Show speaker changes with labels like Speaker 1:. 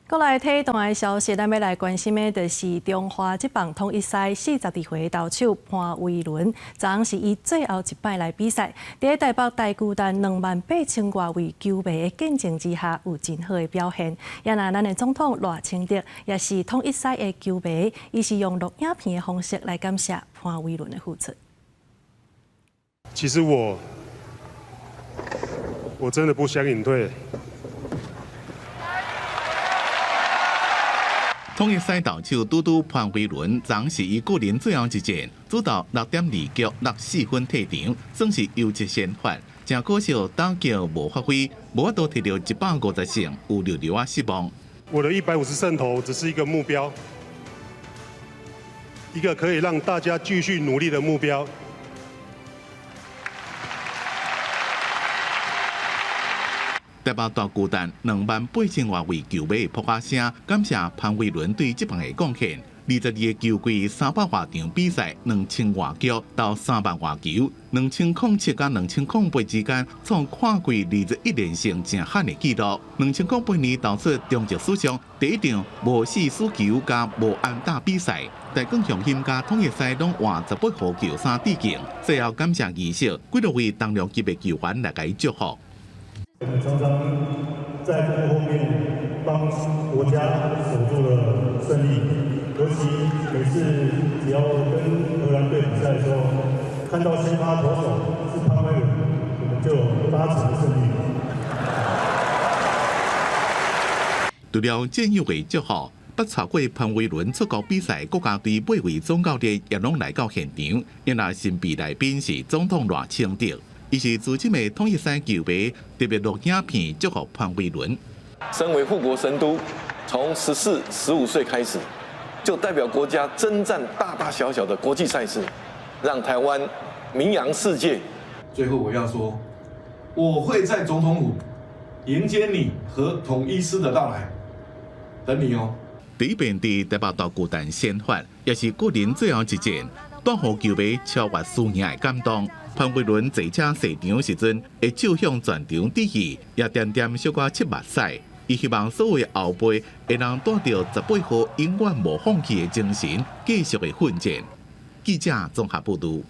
Speaker 1: 閣來體壇的消息，咱欲來關心的，就是中華職棒統一賽42歲投手潘威倫，昨昏是以最後一擺來比賽。佇台北大巨蛋28,000外位球迷的見證之下，有真好的表現。也若咱的總統賴清德，也是統一賽的球迷，伊是用錄影片的方式來感謝潘威倫的付出。
Speaker 2: 其實我真的不想隱退。
Speaker 3: 統一賽投手拄拄潘威倫，昨昏是伊個人最後一戰，主投6.2局64分退場，算是優質先發。誠可惜打擊無發揮，無法度摕著150勝，有略略仔失望。
Speaker 2: 我的150勝投只是一個目標，一個可以讓大家繼續努力的目標。
Speaker 3: 台北大巨蛋28,000外位球迷噗仔聲，感謝潘威倫對職棒的貢獻。22個球季300外場比賽，2000外局投3萬外球，2007佮2008之間創跨季21連勝誠罕的紀錄。2008年投出中職史上第一場無四死球佮無安打比賽，大港雄心佮統一獅攏換18號球衫致敬。最後感謝儀式，幾多位重量級的球員來共伊祝福。
Speaker 4: 我們常常在這個後面幫國家守住了勝利，尤其每次只要跟荷蘭隊比賽的時候，看到先發投手是潘威倫，我們就有八成的勝率。
Speaker 3: 除了戰友的祝福，捌帶過潘威倫出國比賽，國家隊八位總教練也攏來到現場，因為神秘來賓是總統賴清德。伊是資深的統一賽球迷，特別錄影片祝福潘威倫。
Speaker 5: 身為護國神都，從14、15歲開始，就代表國家征戰大大小小的國際賽事，讓台灣名揚世界。
Speaker 6: 最後我要說，我會在總統府迎接你和統一獅的到來，等你哦。
Speaker 3: 第一遍佇台北大巨蛋先發，也是個人最後一戰，帶予球迷超越輸贏的感動。潘威倫坐車踅場時陣，會手向全場致意，也恬恬小可拭目屎。伊希望所有後輩會當帶著18號永遠無放棄的精神，繼續的奮戰。記者綜合報導。